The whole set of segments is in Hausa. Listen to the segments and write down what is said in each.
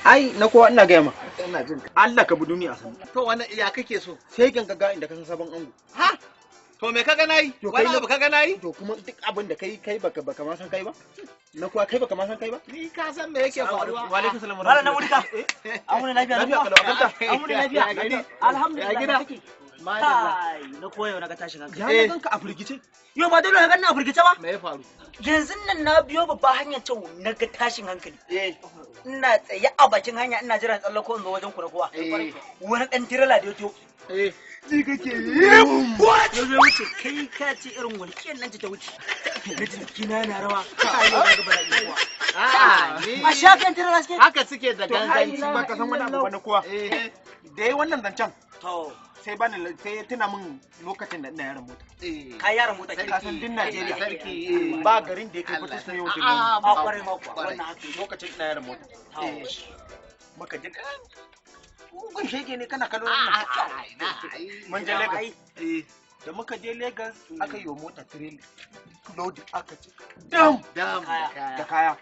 Ai na kowa ina gaya ma. Ina jin ka. Allah ka bi duniya a sanu. To wani ya kake so? Sai kin ga inda ka san sabon ango. Ha? To me kaga nayi? To kai Wani abu kaga nayi? To kuma duk abin da kai kai baka ma san kai ba? Na kuwa kai baka ma san kai ba? Ni ka san me yake faruwa? Wa alaikum salam. Malam na wurika. An wuni lafiya na Lafiya kuwa? kalau, kanta. An wuni lafiya. Ya gari. Alhamdulillah. Ya gida. Kake? Madalla. Kai, na koyo na ga tashin hankali. Ya na ganka a firgice. Yau ba dole ka ganni a firgice ba. Me ya faru? Yanzu nan na biyo babba hanyar can na ga tashin hankali. Eh. Ina tsaye a bakin hanya ina jiran tsallako in zo wajen ku na kowa. Eh. Wani dan tirela da ya to. Eh. Ji kake ya zo wuce kai ka ce irin walƙiyar nan ce ta wuce. Na ji jikina na rawa. Kai yau na ga bala'i kuwa. A'a, ni A sha kan tirela suke? haka suke da To ai ganganci. baka san wani abu ba na kowa. Eh. Da yayi wannan zancen To, sai bani sai ya tuna min lokacin da ina yaran mota. Eh. ka yaran mota Ka san din Najeriya. Sarki. Eh. Ba garin da yake Allah. fito sun yau da A'a, A kwarai ma kuwa Kwarai. wannan haka. Lokacin ina yaran mota. To. Muka je mugun shege ne kana kallo A'a, wannan. a'a, ina, ai. Mun je Lagos. Ai, Eh. Da muka je Lagos aka yi wa mota trailer. Load aka ce. Dam Dam da da kaya. kaya.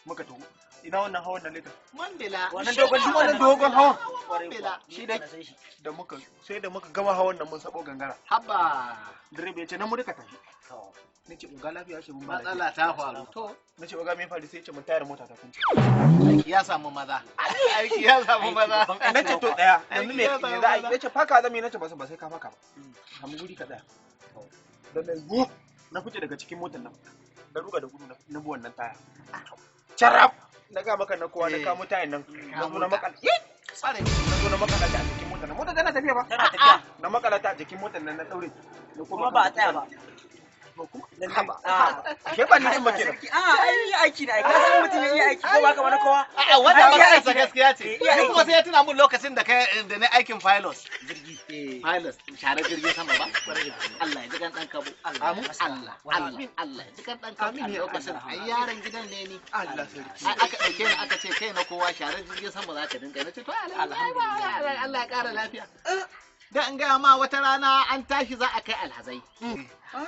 Muka tafi. Ina wannan hawan na Lagos. Mambila. Wannan dogon Shi wannan dogon hawan. Kwarai kuwa. Mambila. Shi dai Na san shi. da muka sai da muka gama hawan nan mun sabo gangara. Haba. Direba ya ce na mu rika tafi. To. Nace uga lafiya ce mun ba lafiya. Matsala ta faru. To, Nace uga me faru, sai ya ce mun tayar mota ta kunce. aiki ya samu maza. Aiki ya samu maza. Nace to daya yanzu me Aiki ya me samu za a yi? maza. Nace faka zan yi, nace ba sai ka faka ba. Samu guri ka tsaya. Da na wuf na fice daga cikin motar nan. Da ruga da gudu na bi wannan taya. Charab! Na ga maka na kowa na kamo tayan nan. Na zo na makala. Kwarai. Na zo na makala ta a jikin motar nan. Motar tana tafiya ba? Tana tafiya. Na makala ta a jikin motar nan na daure. Na Kuma ba a tsaya ba. Haba. Ah. Ashe ba ni din ba kenan. Sarki, ah, ai aiki ne, ai ka san mutum ya iya aiki ko ba ka wani kowa. A'a, wannan Ai, iya maganar aiki sa ne. gaskiya ce. Eh, iya Ni kuma aiki. sai ya tuna mun lokacin da kai da na aikin pilot. Jirgi. Pilot, share jirgin sama ba. Allah ya ji kan dan kabo. Amin. Allah, Allah, Allah ya ji kan dan kabo. Amin ya Lokacin ai yaron gidan ne ni. Allah sarki. Ai aka dauke ni aka ce kai na kowa share jirgin sama za ka dinga. Na ce to alhamdulillah, Allah ya kara lafiya. Da in gaya ma wata rana an tashi za a kai alhazai.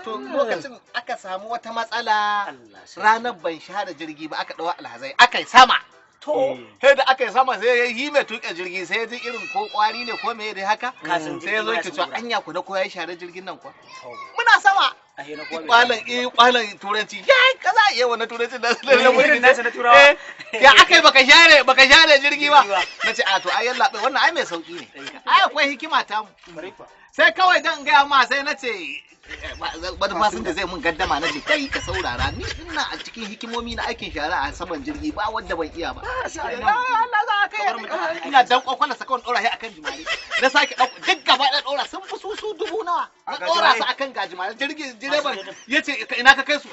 To lokacin aka samu wata matsala, Allah sarki. ranar ban share jirgi ba, aka ɗau alhazai aka yi sama. To, Sai da aka yi sama sai ya yi mai tuƙe jirgi sai ya ji irin ko kwari ne ko me dai haka. Ka san Sai ya zo jirgi yake ba cewa ya san anya ku na ko ya share jirgin nan kuwa. To. Muna sama. Ashe na kowa bai Kwalan eh kwalan turanci ya kaza iya wannan turanci da na Irin nasa na turawa. Eh, ya aka yi baka share jirgi ba. Jirgi ba. Na ce a to ai yalla bai, wannan ai mai sauki ne. Ai akwai hikima ta mu. Kwarai kuwa. Sai kawai dan gaya ma sai na ce wani fasinja zai mun gaddama, na ce kai ka saurara, ni ina a cikin hikimomi na aikin shara a saman jirgi ba wanda ban iya ba. Allah za ka yi ina dan kwakwala sa kawai dora shi akan jimare, na sake dauko duk gaba ɗaya dora, sun fi su dubu nawa na A dora su gajimare. akan gajimare. Jirgin direban yace ina ka kai su?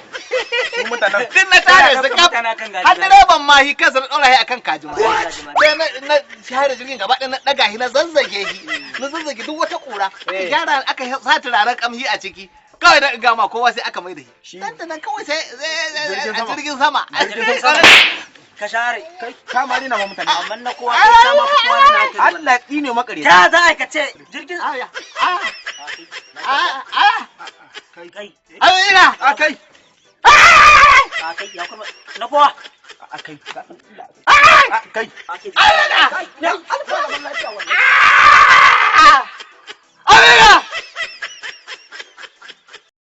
Su mutanen. Duk na tare su kaf. Mutane akan Har gajimare. direban ma shi kansa na dora shi akan kajimare. Gajimare. Sai na share jirgin gaba ɗaya, na ɗaga shi, na zazzage shi, na zazzage duk wata ƙura, aka gyara, aka sa turaren kamshi a ciki. Kawai da gama kowa sai aka mai da shi Shi dan da nan kawai sai Jirgin a sama. jirgin sama. Jirgin sama. Ka share. Kai kama ni na ma mutane. Amma na kowa kai kama fi kowa na hankali. Allah ya tsine makare. Ta za a ka ce jirgin. Aya, aya, aya, aya. Kai. Kai. Aya, ina. A kai. A kai ya kuma na kowa. A kai. A kai. A kai. Aya, Ya, an fara zaman lafiya wallahi. Amina.